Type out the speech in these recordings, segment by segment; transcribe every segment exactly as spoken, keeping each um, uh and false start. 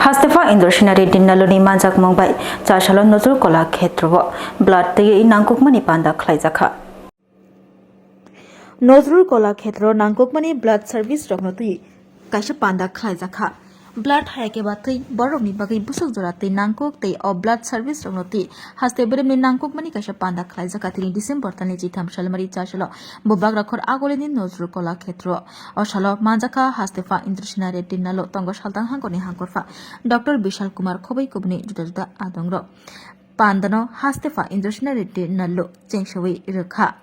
Hastepha Indrasena Reddy Nallu ni manjakmung bai Chasalo Nojrul Kola Khetrao blood twiwi nangkukmani panda khlaijakha. Nojrul Kola Khetrao nangkukmani blood service rokno twi kaisa panda khlaijakha. Blood hayakhe ba twi borokni bagwi bwswk jora twi nangkuk tei o blood service rokno twi haste beremni nangkukmani kaisa panda khlaijakha tini December talni chitham salmari Chasalo Bubagra khor agolini Nojrul Kola Khetrao. O salo manjakha Hastepha Indrasena Reddy Nallu tongo saltang hangkorni hangkorpha Doctor Bishal Kumar Khoboi kubuni juda juda adongrok. Pandano Hastepha Indrasena Reddy Nallu chengsawi rwkha.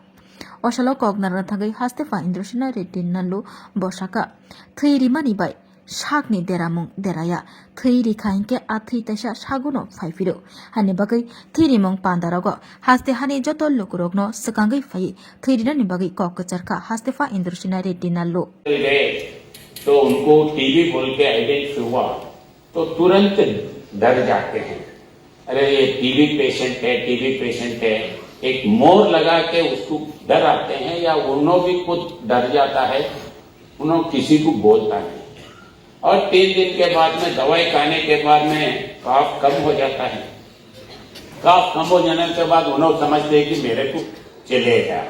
O salo kok narwkna thangwi Hastepha Indrasena Reddy Nallu bo sakha, thwi rimani bai sakni deramung deraya. Thwi rikha hinkhe a thwi taisa saguno phaiphiro. Hani bagwi thwi rimung pandarogo haste hani joto lukurokno swkangwi phaiwi thwi rinani bagwi kok kwcharkha Hastepha Indrasena Reddy Nallu. गए, तो उनको टीबी बोल के आइडेंटिफाई हुआ, तो तुरंत डर जाते हैं, "अरे, ये टीबी पेशेंट है, टीबी पेशेंट है।" एक मोर लगा के उसको डराते हैं, या उन्हों भी खुद डर जाता है, उन्हों किसी को बोलता नहीं। और तीन दिन के बाद में दवाई खाने के बाद में कफ कम हो जाता है। कफ कम हो जाने के बाद उन्हों समझते हैं कि मेरे को चले गया,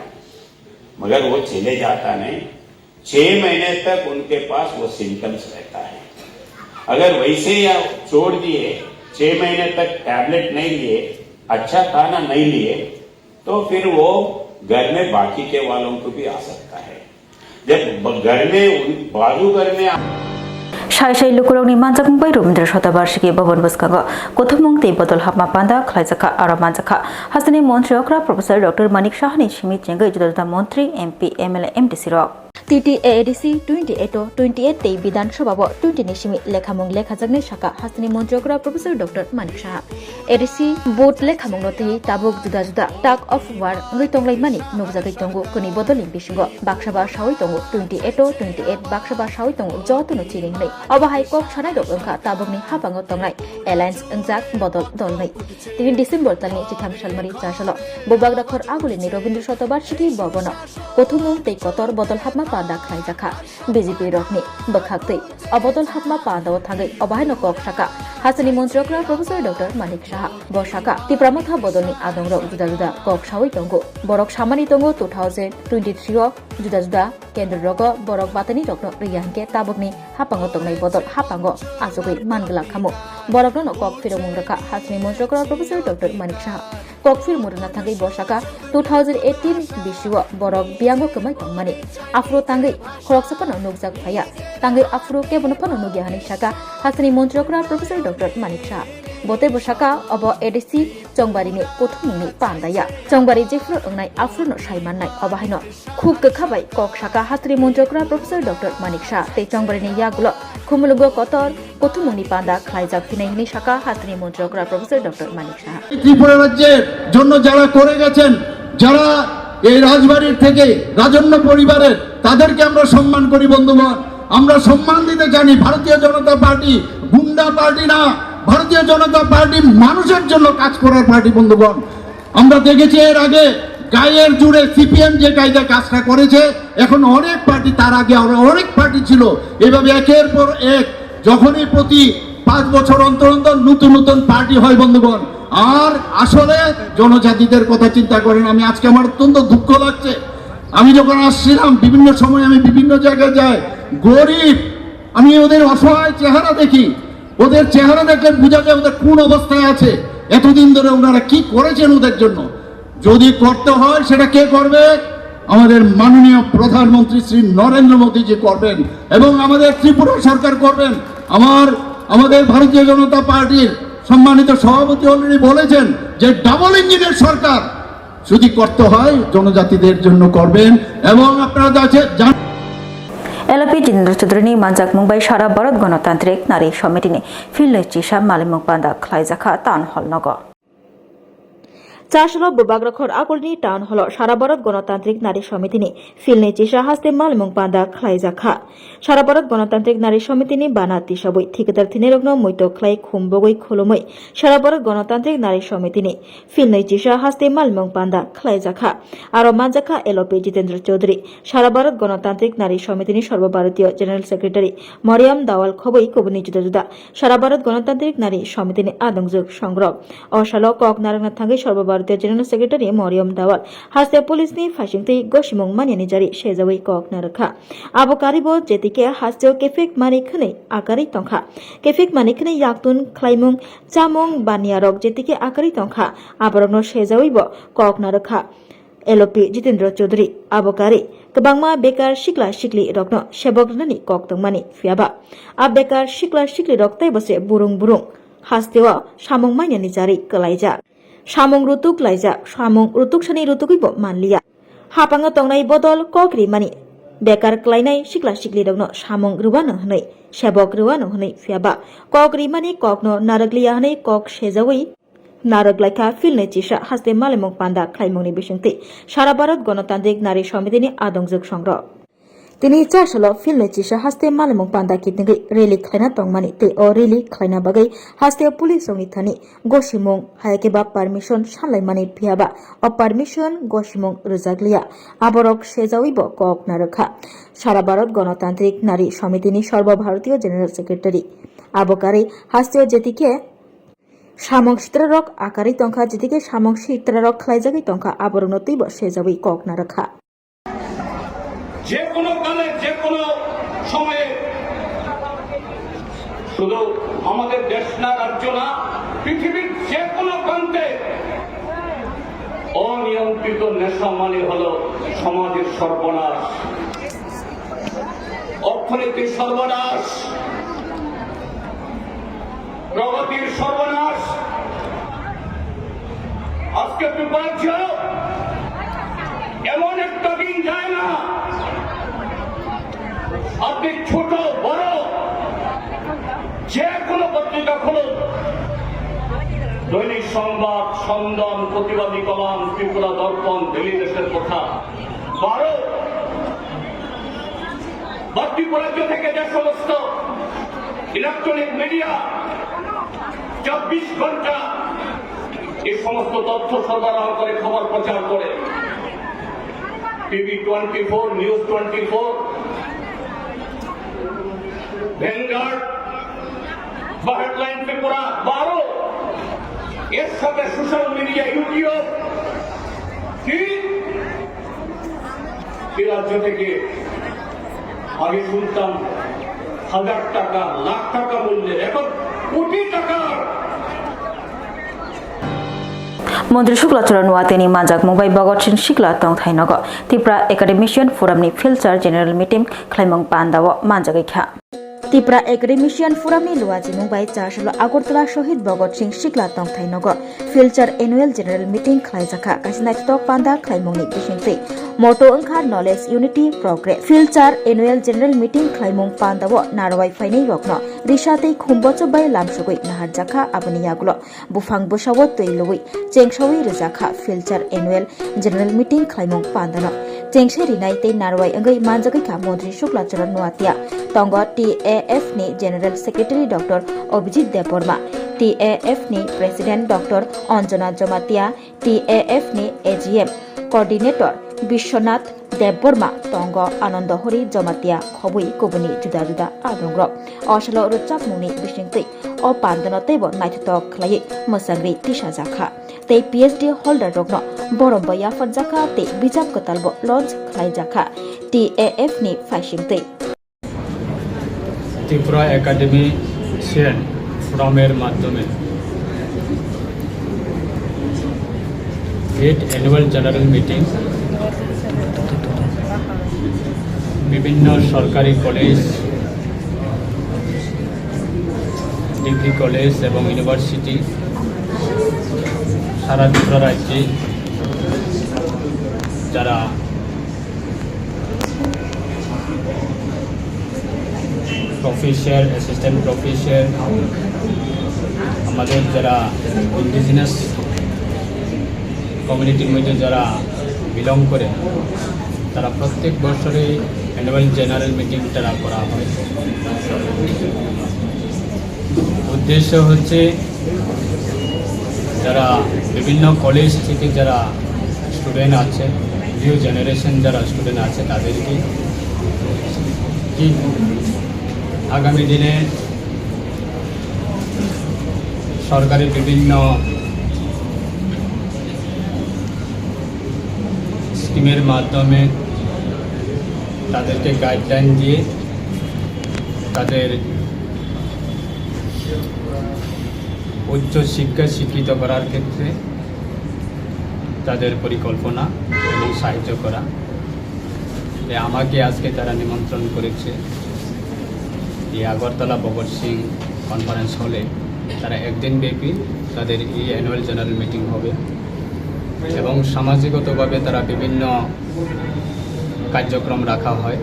मगर वो चले जाता नहीं। छह महीने तक उनके पास वो सिम्टम्स रहता है। अगर वैसे ही आप छोड़ दिए, छह महीने तक टैबलेट नहीं लिए, अच्छा खाना नहीं लिए, तो फिर वो घर में बाकी के वालों को भी आ सकता है। जब ब-, घर में उन, बाजू घर में आ- Sai sai lukurokni manjakmung bai Rabindra Shatabarshiki Bhavan bwskango kuthumung tei bodol hapma panda khlaijakha, aro manjakha hasteni montri okra Professor Doctor Manik Saha ni simi chengwi juda juda montri, M P, M L A, M D C rok. T T A A D C twenty eight o twenty eight tei Bidhan Sabha bo twenty ni simi lekhamung lekhajaknai sakha hasteni montri okra Professor Doctor Manik Saha. A D C vote lekhamungno twi tabuk juda juda tug of war wngwi tonglaimani nukjagwi tongo. Kwnwi bodolni bisingo baksa ba sawi tongo twenty eight o twenty eight, baksa ba sawi tongo jotono chini hwnwi. Obo hai kok sanairok wngkha tabukni haphango tongnai alliance wngjak bodol dolnwi. Tini December talni chitham salmari Chasalo Bubagra khor agulini Rabindra Shatabarshiki Bhavono kuthumung tei kotor bodol hapma panda khlaijakha B J P rokni bwkhaktwi. O bodol hapma pandao thangwi obo haino kok sakha hasteni montri okra Professor Doctor Manik Saha. Bo sakha, Tipra Motha bodolni adongrok juda juda kok sawi tongo. Borok samani tongo two thousand twenty-three o juda juda kendro rogo borok batani rokno rwya hinkhe tabukni haphango tongnai bodol haphango achugwi man glak khamu. Borokno no kok phiromung rwkha hasteni montri okra Professor Doctor Manik Saha. Kok phirmung rwna thangwi bo sakha, two thousand eighteen bisio borok biyango kwmai tongmani. Aphuru tangwi khoroksa phano nukjak phaiya. Tangwi aphuru kebono phano nukya hwnwi sakha hasteni montri okra Professor Doctor Manik Saha. Bo teibo sakha, obo A D C Chongbarini kuthumungni pandaya. Chongbari jephuru wngnai aphuruno sai mannai, obo haino khuk kwkha bai kok sakha hasteni montri okra Professor Doctor Manik Saha tei Chongbarini yagulo khumulwngo kotor kuthumungni panda khlaijak phinai hwnwi sakha hasteni montri okra Professor Doctor Manik Saha. Tripura রাজ্যের জন্য যারা করে গেছেন, যারা এই রাজবাড়ির থেকে রাজন্য পরিবারের, তাদেরকে আমরা সম্মান করি বন্ধুগণ। আমরা সম্মান দিতে জানি। ভারতীয় জনতা পার্টি গুন্ডা পার্টি না, ভারতীয় জনতা পার্টি মানুষের জন্য কাজ করার পার্টি বন্ধুগণ। আমরা দেখেছি এর আগে গায়ের জোরে সিপিএম যে কায়দা কাজটা করেছে, এখন অনেক পার্টি, তার আগে আরো অনেক পার্টি ছিল, এভাবে একের পর এক যখনই প্রতি পাঁচ বছর অন্তর অন্তর নতুন নতুন পার্টি হয় বন্ধুগণ। আর আসলে জনজাতিদের কথা চিন্তা করেন। আমি আজকে, আমার অত্যন্ত দুঃখ লাগছে। আমি যখন আসছিলাম, বিভিন্ন সময় আমি বিভিন্ন জায়গায় যাই, গরিব, আমি ওদের অসহায় চেহারা দেখি, ওদের চেহারা দেখলে বোঝা যায় ওদের কোন অবস্থায় আছে, এতদিন ধরে ওনারা কি করেছেন ওদের জন্য। যদি করতে হয়, সেটা কে করবে? আমাদের মাননীয় প্রধানমন্ত্রী শ্রী নরেন্দ্র মোদীজি করবেন এবং আমাদের ত্রিপুরা সরকার করবেন। আমার, আমাদের ভারতীয় জনতা পার্টির সম্মানিত সভাপতি অলরেডি বলেছেন যে ডাবল ইঞ্জিনের সরকার যদি করতে হয়, জনজাতিদের জন্য করবেন। এবং আপনারা জানছেন, জান- L P Jitendra Chaudhary ni manjakmung bai Sara Bharat Ganatantrik Nari Samiti ni philwi chisa malimung panda khlaijakha Town Hall nogo. Chasalo Bubagrakhor Akulni Town Hall-o Sara Bharat Ganatantrik Nari Somitini philni chisa haste malimung panda khlaijakha. Sara Bharat Ganatantrik Nari Somitini bana tisabwi thikadar thinirokno muito khlai khumbogwi khulumwi Sara Bharat Ganatantrik Nari Somitini philni chisa haste malimung panda khlaijakha. Aro manjakha L O P Jitendra Chaudhary, Sara Bharat Ganatantrik Nari Somitini Sarbo Bharatiya General Secretary Mariam Dawal khobwi kubuni juda juda Sara Bharat Ganatantrik Nari Somitini adongjwk songrok. O salo kok narwkna thangwi Sarbo Bharatiya General Secretary Mariam Dawal haste police ni phaisingtwi gosimung manyani jari sejawi kok narwkha. Abo karibo J T K hasteo kephek mani khwnwi akarwi tongkha. Kephek mani khwnwi yaktun khlaimung, chamung, baniyarok J T K akarwi tongkha. Aborokno sejawibo kok narwkha. L O P Jitendra Chaudhary abo kari kwbangma bekar sikla sikli rokno sebok rwnani kok tongmani, phiyaba a bekar sikla sikli rok teibo se burung burung hasteo samung manyani jari kwlaijak. Samung rutuk laijak, samung rutuk sani rutukwibo manliya. Hapango tongnai bodol kok rimani, bekar kwlainai sikla sikli rokno samung rwano hwnwi, sebok rwano hwnwi, phiyaba kok rimani kokno narwkliya hwnwi kok sejawi narwk laikha philni chisa haste malimung panda khlaimungni bisingtwi Sara Bharat Ganatantrik Nari Somitini adongjwk songrok. Tini chasalo philni chisa haste malimung panda kitingwi rally khlaina tongmani tei o rally khlaina bagwi haste police rokni thani gosimung hayakhe ba permission sanlaimani, phiyaba o permission gosimung rwjakliya, aborok sejawibo kok narwkha. Sara Bharat Ganatantrik Nari Somitini Sarbo Bharatiya General Secretary abo kari hasteo J T K samung sitrarok akarwi tongkha, J T K samung sitrarok khlaijagwi tongkha, aborokno twibo sejawi kok narwkha. যে কোনো কালে, যে কোনো সময়ে শুধু আমাদের দেশ না, রাজ্য না, পৃথিবীর যে কোনো প্রান্তে অনিয়ন্ত্রিত নেশা মানে হলো সমাজের সর্বনাশ, অর্থনীতির সর্বনাশ, প্রগতির সর্বনাশ। আজকে ত্রিপুরাজ্য এমন একটা দিন যায় না, আপনি ছোট বড় যে কোনো পত্রিকা খুলুন, দৈনিক সংবাদ, স্পন্দন, প্রতিবাদী কলাম, ত্রিপুরা দর্পণ, ডেইলি দেশের কথা, বারো বা ত্রিপুরাজ্য থেকে যে সমস্ত ইলেকট্রনিক মিডিয়া চব্বিশ ঘন্টা এই সমস্ত তথ্য সরবরাহ করে, খবর প্রচার করে, TV twenty four, news twenty four, vanguard বা হেডলাইন ত্রিপুরা বারো, এর সাথে সোশ্যাল মিডিয়া, ইউটিউব, কি এই রাজ্য থেকে আগে শুনতাম হাজার টাকা, লাখ টাকা মূল্যের, এখন কোটি টাকার। Montri Shukla Chora Nuwatini manjakmung bai Bhagat Singh Shukla tongthai nogo Tipra Academician Forum ni Philchar General Meeting khlaimung pandao manjagwi kha. Tipra Academician Forum ni luajimung bai chasalo Agartala Shohid Bhagat Singh Shukla tongthai nogo Philchar Annual General Meeting khlaijakha, kaisa naithotok panda khlaimungni bisingtwi moto wngkha Knowledge Unity Progress. Philchar Annual General Meeting khlaimung pandao narwai phainai rokno risa tei khumbochok bai lamsogwi naharjakha, aboni yagulo buphang bwsao twi lwi chengsawi rwjakha Philchar Annual General Meeting khlaimung pandano. Chengse rinai tei narwai wngwi manjagwi kha Montri Shukla Chora Nuwatia, tongo T A F ni General Secretary Doctor Abhijit Debbarma, T A F ni President Doctor Anjana Jamatia, T A F ni A G M Coordinator Biswanath Debbarma, tongo Anando Hori Jamatia, khobwi kubuni juda juda adongrok. O salo rwchapmungni bisingtwi o pandano teibo naithotok khlaiwi mwchangri tisajakha. Tei P H D holder rokno borom bo yapharjakha tei bijap kwtalbo launch khlaijakha T A F ni phaisingtwi. Tripura academician ফোরামের মাধ্যমে eight annual general meeting বিভিন্ন সরকারি college, degree college এবং university, সারা ত্রিপুরা রাজ্যে যারা professor, assistant professor, আমাদের যারা ইন্ডিজিনাস কমিউনিটির মধ্যে যারা বিলং করে, তারা প্রত্যেক বছরই অ্যানুয়াল জেনারেল মিটিং তারা করা হয়। উদ্দেশ্য হচ্ছে যারা বিভিন্ন কলেজ থেকে যারা স্টুডেন্ট আছে, নিউ জেনারেশন যারা স্টুডেন্ট আছে, তাদেরকে কি আগামী দিনে সরকারের বিভিন্ন স্কিমের মাধ্যমে তাদেরকে গাইডলাইন দিয়ে তাদের উচ্চ শিক্ষা শিক্ষিত করার ক্ষেত্রে তাদের পরিকল্পনা এবং সাহায্য করা। তাই আমাকে আজকে তারা নিমন্ত্রণ করেছে এই আগরতলা ভগৎ সিং কনফারেন্স হলে। তারা একদিন ব্যাপী তাদের এই অ্যানুয়াল জেনারেল মিটিং হবে এবং সামাজিকতাভাবে তারা বিভিন্ন কার্যক্রম রাখা হয়,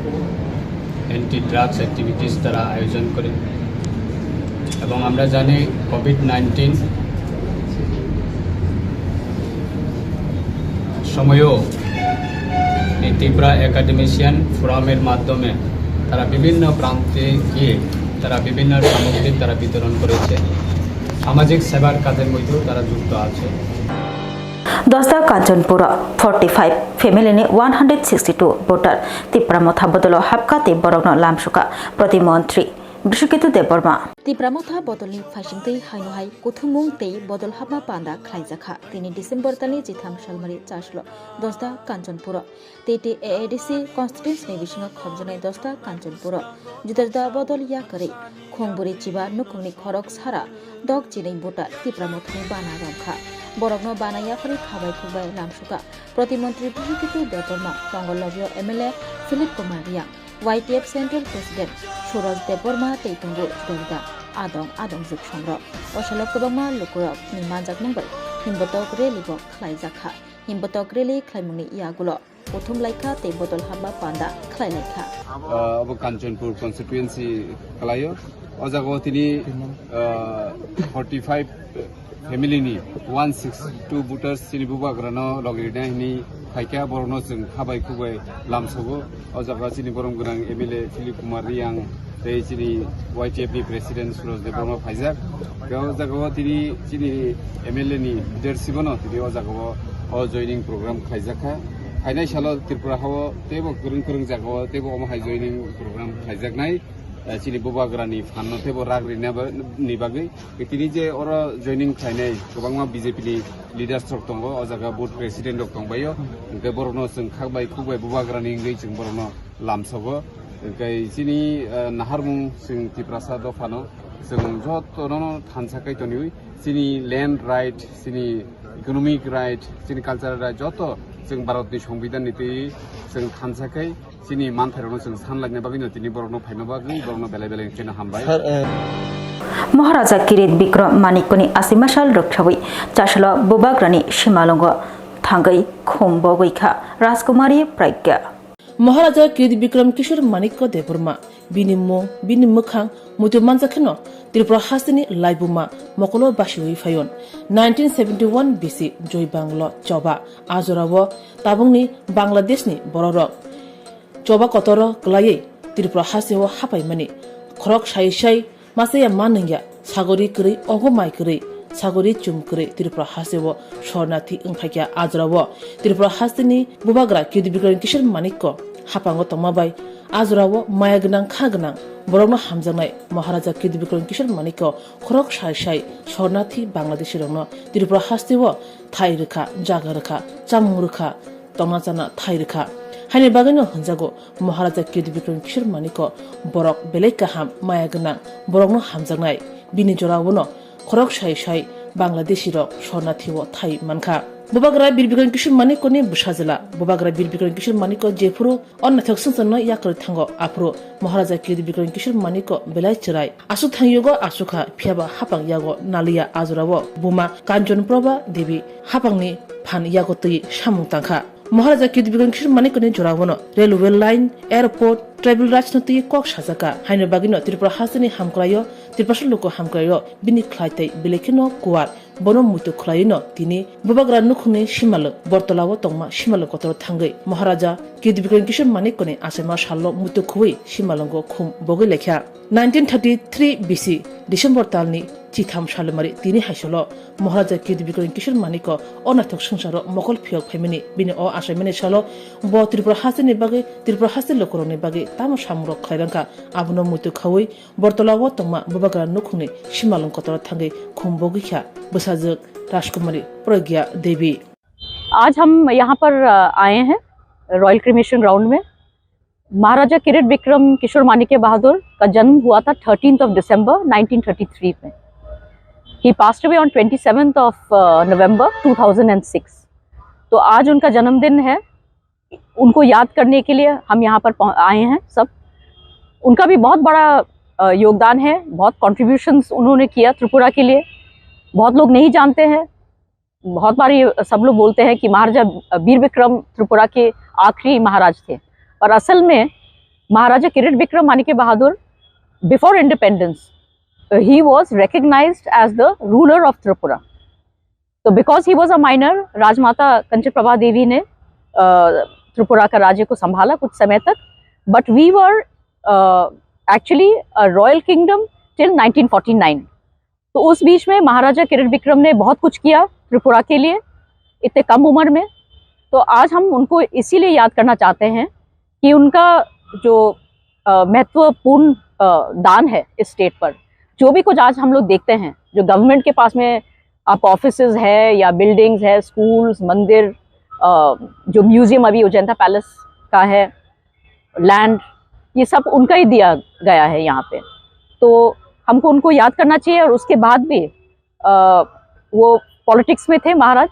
অ্যান্টি ড্রাগস অ্যাক্টিভিটিস তারা আয়োজন করে। এবং আমরা জানি কোভিড নাইন্টিন সময়ও এই ত্রিপুরা একাডেমিশিয়ান ফোরামের মাধ্যমে তারা বিভিন্ন প্রান্তে গিয়ে তারা বিভিন্ন সামগ্রী তারা বিতরণ করেছে। সামাজিক সেবার কাজের মধ্যেও তারা যুক্ত আছে। Dosda Kanchanpur forty five family ni one hundred sixty two voter Tipra Motha bodolo hapka tei borokno lamsuka Pratimontri Bishwaketu Debbarma. Tipra Motha bodolni phaisingtwi haino hai kuthumung tei bodol hapma panda khlaijakha. Tini December talni chitham salmari chaslo Dosda Kanchanpuro. Tei tei A A D C constituency ni bisingo khopjaknai Dosda Kanchanpuro juda juda bodol yakarwi khongbwrwi chiba nukhungni khorok sara dok chinwi buta Tipra Mothani bana romkha. Borokno bana yakarwi khabai khukbai lamsuka Pratimontri Bishwaketu Debbarma, Pongologyo M L A Philip Kumar Riyang, Y T F Central President Suraj Debbarma tei tongo juda juda adong adong jwk songrok. O salo kwbangma lukurokni manjakmung bai himbotok rally bo khlaijakha. Himbotok rally khlaimungni yagulo kuthum laikha tei bodol hapma panda khlai laikha. Ah, obo Kanchanpur constituency kalaio. O jaga o tini, ah, forty five family ni one six two voters chini bubagra no logi rina hini phaikha, borok no chwng khabai khubai lamsogo. O jaga chini borom gwnang M L A Philip Kumar Riyang tei chini Y T F ni president Suraj Debbarma phaijak. Khe o jaga o tini chini M L A ni leadership no tini o jaga o, o joining program khlaijak kha. Phainai salo Tripura ha o teibo kwrwng kwrwng jaga o teibo omo hai joining program khlaijaknai. Eh, chini bubagra ni phan no teibo rak rina ba-, ni bagwi. Tini je oro joining khlainai kwbangma B J P ni leaders rok tongo, o jaga booth president rok tongbaio. Hwnkhe borokno chwng khakbai khukbai bubagrani wngwi chwng borokno lamsogo. Hwnkhe chini, eh, naharmung chwng Tiprasa dophano chwng jotono thansa khai toniwi chini land right, chini economic right, chini cultural right joto chwng Bharatni Songbidanni twi chwng thansa khai chini manthairokno chwng sanlaina bagwino tini borokno phaima bagwi borokno belai belai kheno hambai. Sir, eh, Maharaja Kirit Bikram Manikni asimashal rwksawi chasalo bubagrani simalwngo thangwi khum bogwi kha Rajkumari Pragya. Maharaja Kirit Bikram Kishore Manikya Debbarma bini mung, bini mwkhang muitu manjak kheno Tripura hasteni laibuma mokolo basiwi phaiyun. Nineteen seventy one B C Joy Banglo choba ajorao tabukni Bangladeshni bororok choba kotoro kwlaiwi Tripura hasteo hapaimani khorok sai sai masa ya ma nungya sagori kwrwi ogo mai kwrwi sagori chum kwrwi Tripura hasteo sornathi wngphaikha. Ajorao Tripura hasteni bubagra Kirit Bikram Kishore Manikya hapango tongma bai ajorao maya gwnang kha gwnang borokno hamjaknai Maharaja Kirit Bikram Kishore Manikya khorok sai sai sornathi Bangladeshi rokno Tripura hasteo thai rwkha, jaga rwkha, chamung rwkha, tongna chana thai rwkha. Haini bagwino hwnjago Maharaja Kirit Bikram Kishore Manikya borok belai kaham, maya gwnang, borokno hamjaknai. Bini jorao no khorok sai sai Bangladeshi rok sornathi o thai mankha. Bubagra Bir Bikram Kishore Manikya ni bwsajwla. Bubagra Bir Bikram Kishore Manikya jephuru o naithok swngcharno yakarwi thango, aphuru Maharaja Kirit Bikram Kishore Manikya belai chwrai. Aswk thang yugo aswk kha, phiyaba hapang yago naliya ajorao buma Kanchan Prabha Devi hapangni phan yago twi samung tangkha. Maharaja Kirti Bikram Kishore Manikya ni jora bono railway line, airport, tribal rights no twi kok sajak kha. Haino bagwi no Tripura hasteni hamkrai o, Tiprasa luku hamkrai o bini khlai tei belai kheno kuwar. Bono muitu khwlaiwi no tini bubagra nukhungni simalwng Bortola o tongma simalwng kotor thangwi Maharaja Kirti Bikram Kishore Manikya ni achaima salo muitu khwui simalwngo khum bogwi lekha. Nineteen thirty-three B C December talni chitham salomari tini haisolo Maharaja Kirti Bikram Kishore Manikya o naithok swngcharo mokol phiyok phaimani bini o achaimani salo bo Tripura hasteni bagwi, Tripura haste lukurokni bagwi tamo samungrok khlairangkha, abono muitu khaui Bortola o tongma bubagra nukhungni simalwng kotor thangwi khum bogwi kha bwsajwk Rajkumari Pragya Devi. आज हम यहाँ पर, अ, आए हैं royal cremation ground में। महाराजा किरीट विक्रम किशोर माणिक्य बहादुर का जन्म हुआ था thirteenth of December nineteen thirty three में। He passed away on twenty seventh of, uh, November two thousand and six। तो आज उनका जन्मदिन है, उनको याद करने के लिए हम यहाँ पर पहुं-, आए हैं सब। उनका भी बहुत बड़ा, अ, योगदान है, बहुत कॉन्ट्रीब्यूशंस उन्होंने किया त्रिपुरा के लिए। बहुत लोग नहीं जानते हैं, बहुत बार ये सब लोग बोलते हैं कि महाराजा वीर विक्रम त्रिपुरा के आखिरी महाराज थे, पर असल में महाराजा किरीट विक्रम माणिक्य बहादुर, before independence, he was recognized as the ruler of Tripura। तो because he was a minor, राजमाता कंचन प्रभा देवी ने, अ, त्रिपुरा का राज्य को संभाला कुछ समय तक, but we were, uh, actually a royal kingdom till nineteen forty nine। तो उस बीच में महाराजा किरीट विक्रम ने बहुत कुछ किया त्रिपुरा के लिए इतने कम उम्र में। तो आज हम उनको इसीलिए याद करना चाहते हैं कि उनका जो, अ, महत्वपूर्ण, अ, दान है इस स्टेट पर, जो भी कुछ आज हम लोग देखते हैं, जो गवर्नमेंट के पास में आप ऑफिसेज है या बिल्डिंग्स है, स्कूल्स, मंदिर, अ, जो म्यूजियम अभी अजंता पैलेस का है, लैंड, ये सब उनका ही दिया गया है यहाँ पे। तो हमको उनको याद करना चाहिए और उसके बाद भी, अ, वो पॉलिटिक्स में थे महाराज,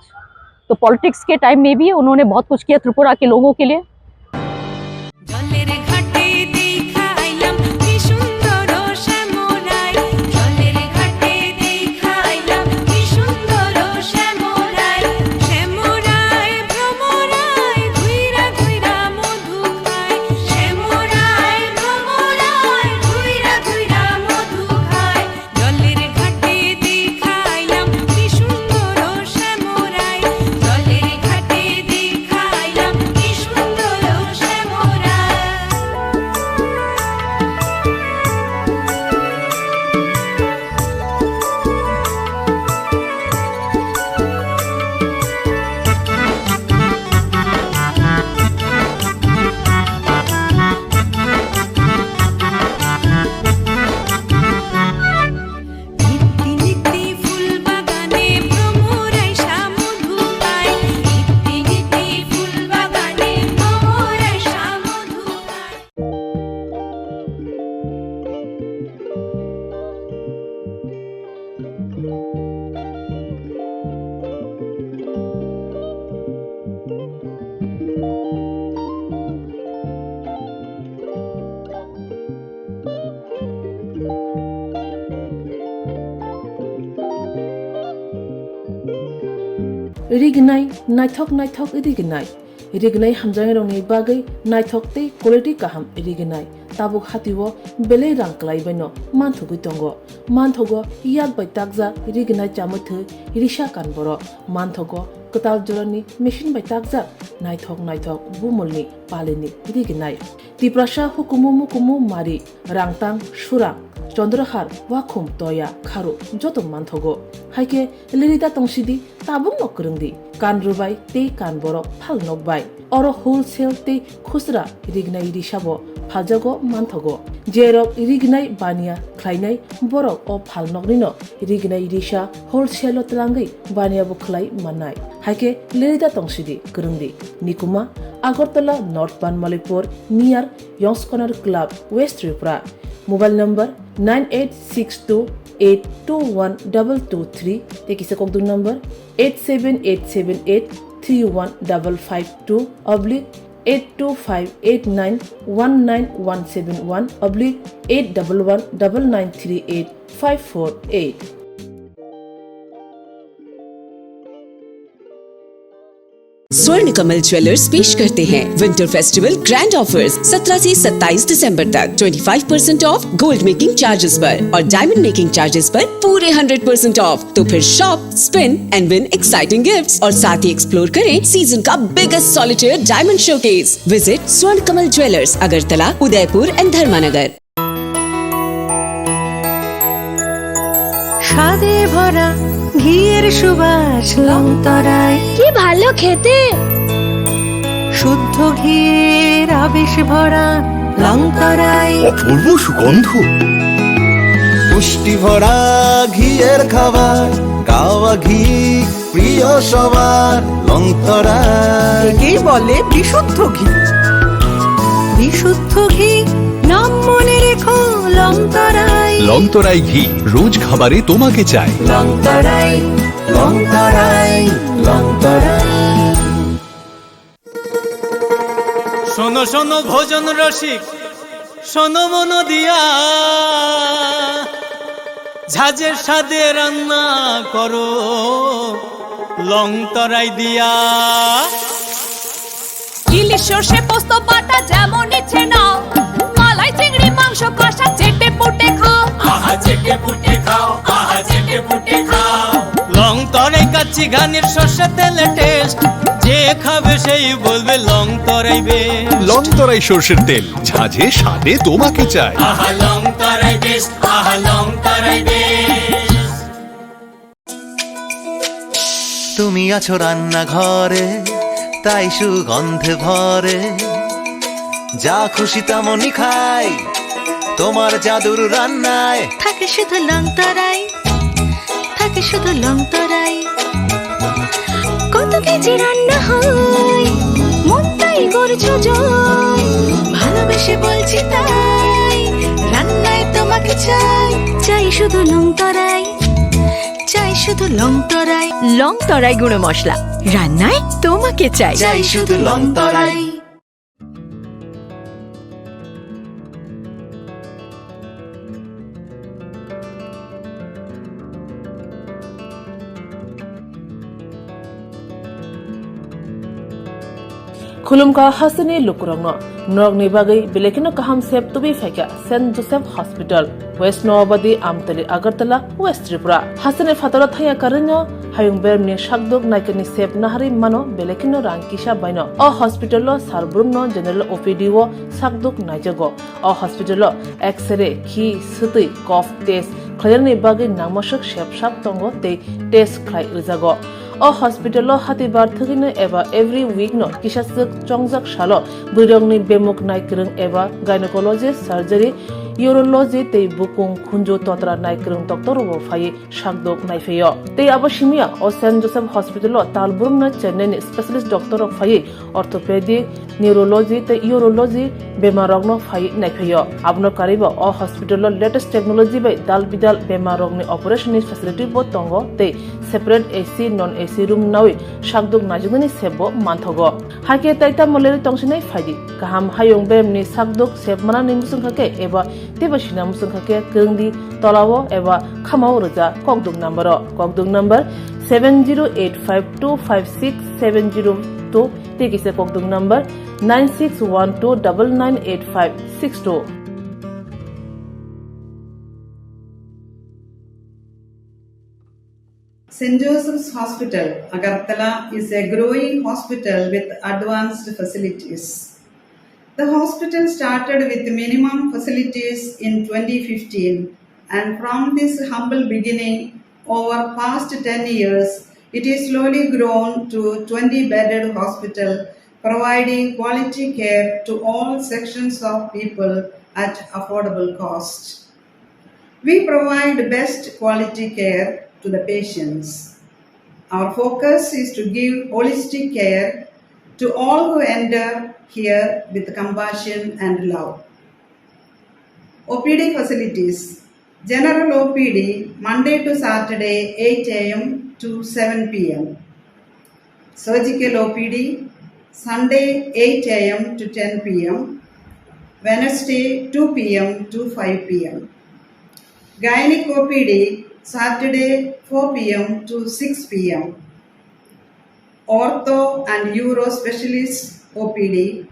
तो पॉलिटिक्स के टाइम में भी उन्होंने बहुत कुछ किया त्रिपुरा के लोगों के लिए। জলের ঘাটে দেখা আইলাম কি সুন্দর শ্যামরায়, জলের ঘাটে দেখা আইলাম কি সুন্দর শ্যামরায়, শ্যামরায় ভ্রমরায় ঘুইরা ঘুইরা মধু খায়, শ্যামরায় ভ্রমরায় ঘুইরা ঘুইরা মধু খায়। জলের ঘাটে দেখা আইলাম কি সুন্দর শ্যামরায়, জলের ঘাটে দেখা আইলাম কি সুন্দর Shyamray. Rignai, naithok naithok rignai. Rignai hamjaknairokni bagwi naithok tei quality kaham rignai. Tabuk hatio belai rang kwlaibaino manthogwi tongo. Manthogo yak bai takjak rignai chamwi thwi risa kan borok. Manthogo kwtal jorani machine bai takjak naithok naithok bumulni palini rignai. Tiprasa hukumu mukumu mari, rangtang, surang, chondrohar, wakhum, toya, kharu joto manthogo. Haikhe lirida tongsidi, tabukno kwrwngdi, kan rwbai tei kan borok phal nokbai. Oro wholesale tei khusra rignai risabo phaljago manthogo. Jerok rignai baniya khlainai borok o phal noknino rignai risa wholesale-o twlangwi baniya bo khlai mannai. Haikhe lirida tongsidi, kwrwngdi. Nikuma, Agartala North Banmalipur, near Yongs Corner Club, West Tripura. Mobile number nine eight six two eight two one double two three, tei kisa kokdung number eight seven eight seven eight three one double five two oblique eight two five eight nine one nine one seven one oblique eight double one double nine three eight five four eight. स्वर्ण कमल ज्वेलर्स पेश करते हैं winter festival grand offers. सत्रह से सत्ताईस दिसंबर तक twenty five percent of gold making charges पर और डायमंड मेकिंग चार्जेस पर पूरे हंड्रेड परसेंट ऑफ। तो फिर shop, spin and win exciting gifts और साथ ही एक्सप्लोर करें सीजन का biggest solitaire diamond showcase. Visit स्वर्ण कमल ज्वेलर्स, अगरतला, उदयपुर एंड धर्मानगर। স্বাদে ভরা ঘিয়ের সুবাস লংতরাই। কি ভালো খেতে। শুদ্ধ ঘিয়ের আবেশ ভরা লংতরাই। অপূর্ব সুগন্ধ। পুষ্টি ভরা ঘিয়ের খাবার, কাওয়া ঘি প্রিয় সবার, লংতরাই। একেই বলে বিশুদ্ধ ঘি। বিশুদ্ধ ঘি, নাম মনে রেখো লংতরাই। লংতরাই ঘি, রোজ খাবারে তোমাকে চাই। লংতরাই, লংতরাই, লংতরাই। শোনো শোনো ভোজন রসিক, শোনো মন দিয়া, ঝাঁঝের স্বাদে রান্না করো লং তরাই দিয়া। ইলিশ সর্ষে পোস্ত বাটা যেমন ইচ্ছে নাও, মালাই চিংড়ি মাংস কষা চেটে পুটে খাও। আহা চেটে পুটে খাও, আহা চেটে পুটে খাও। লং তরাই কাচ্চি ঘানির সর্ষে তেলে টেস্ট, যে খাবে সেই বলবে লং তরাই বেস্ট। লং তরাই সর্ষের তেল, ঝাঁঝে স্বাদে তোমাকে চাই। আহা লং তরাই বেস্ট, আহা লং তরাই বেস্ট। তুমি আছো রান্নাঘরে, তাই সুগন্ধে ভরে। যা খুশি তেমনই খাই, তোমার জাদুর রান্নায়। থাকে শুধু লং তরাই, থাকে শুধু লং তরাই। কত কেজি রান্না হয়, মনটাই করছো জয়। ভালোবেসে বলছি তাই, রান্নায় তোমাকে চাই। চাই শুধু লং তরাই, চাই শুধু লং তরাই। লং তরাই গুঁড়ো মশলা, রান্নায় তোমাকে চাই। চাই শুধু লং তরাই। Khulumkha hasteni lukurokno, norokni bagwi belai kheno kaham sep tubui phaikha Saint Joseph Hospital, West Noabadi, Amtali, Agartala, West Tripura. Hasteni phataro thangya karwino hayung beremni sakduk naikani sep naharwi mano belai kheno rang kisa baino. O hospital o sal brumno general O P D o sakduk naijago. O hospital o X-ray, khi, swtwi, cough test khlainani bagwi nangmaswk sep sak tongo tei test khlai rwjago. O hospital o hatibar thwgwino eba every week no kisa swk chongjak salo bwrwirokni bemuk naikwrwng eba gynecology, surgery, urology tei bukung khunju totra naikwrwng doctor rokbo phaiwi sakdok naiphaio. Tei abo simiya o Saint Joseph Hospital o tal brumno Chennai ni specialist doctor rok phaiwi orthopedic, neurology tei urology bemar rokno phaiwi naiphaio. Abono karwibo o hospital o latest technology bai dal bidal bemar rokni operation ni facility bo tongo tei separate A C, non A C room nawi sakdok naijaknani sep bo manthogo. Hakhe tai tamo lerwi tongsinai phaidi. Kaham hayung beremni sakdok sep manani muchungkha khe eba teibo sina muchungkha khe kwrwngdi tolao eba khamao rwja kokduk number o. Kokduk number seven zero eight five two five six seven zero two tei kisa kokduk number nine six one two double nine eight five six two. Saint Joseph's Hospital, Agartala is a growing hospital with advanced facilities. The hospital started with minimum facilities in twenty fifteen, and from this humble beginning, over past ten years, it is slowly grown to twenty bedded hospital, providing quality care to all sections of people at affordable cost. We provide best quality care to the patients. Our focus is to give holistic care to all who enter here with compassion and love. O P D facilities. General O P D Monday to Saturday eight A M to seven P M. Surgical O P D, Sunday eight A M to ten P M, Wednesday two P M to five P M. Gynec O P D, Saturday four P M to six P M. Ortho and Uro Specialist O P D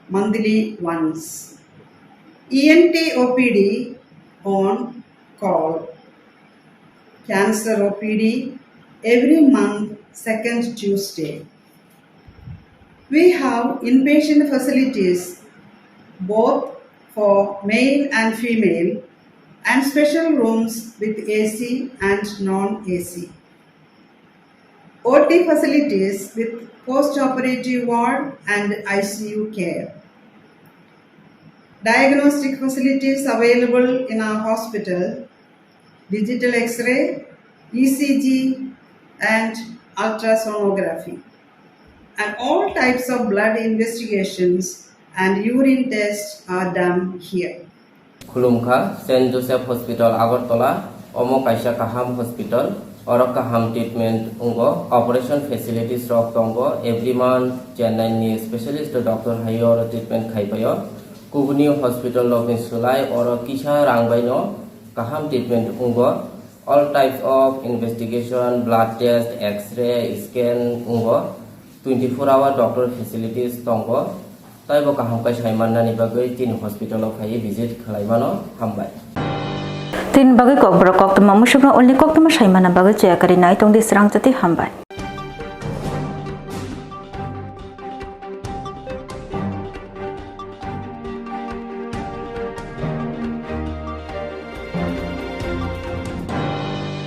monthly once. E N T O P D on call. Cancer O P D every month, second Tuesday. We have inpatient facilities both for male and female and special rooms with A C and non-A C. O T facilities with post-operative ward and I C U care. Diagnostic facilities available in our hospital, digital X-ray, E C G, and ultrasonography. And all types of blood investigations and urine tests are done here. Khulumkha, Saint Joseph Hospital, Agartala. Omo kaisa kaham hospital. Oro kaham treatment wngo. Operation facilities rok tongo. Every month Chennai ni specialist doctor hai oro treatment khai paio. Kubuni hospital rok ni sulai oro kisa rang bai no kaham treatment wngo. All types of investigation, blood test, X-ray, scan wngo. Twenty four hour doctor facilities tongo. Taibo kaham khe saimannani bagwi tini hospital o phaiwi visit khlai mano. Hambai. Tini bagwi kokborok koktwma musukno ulni koktwma saimana bagwi chaya kari nai tongdi srang chati hambai.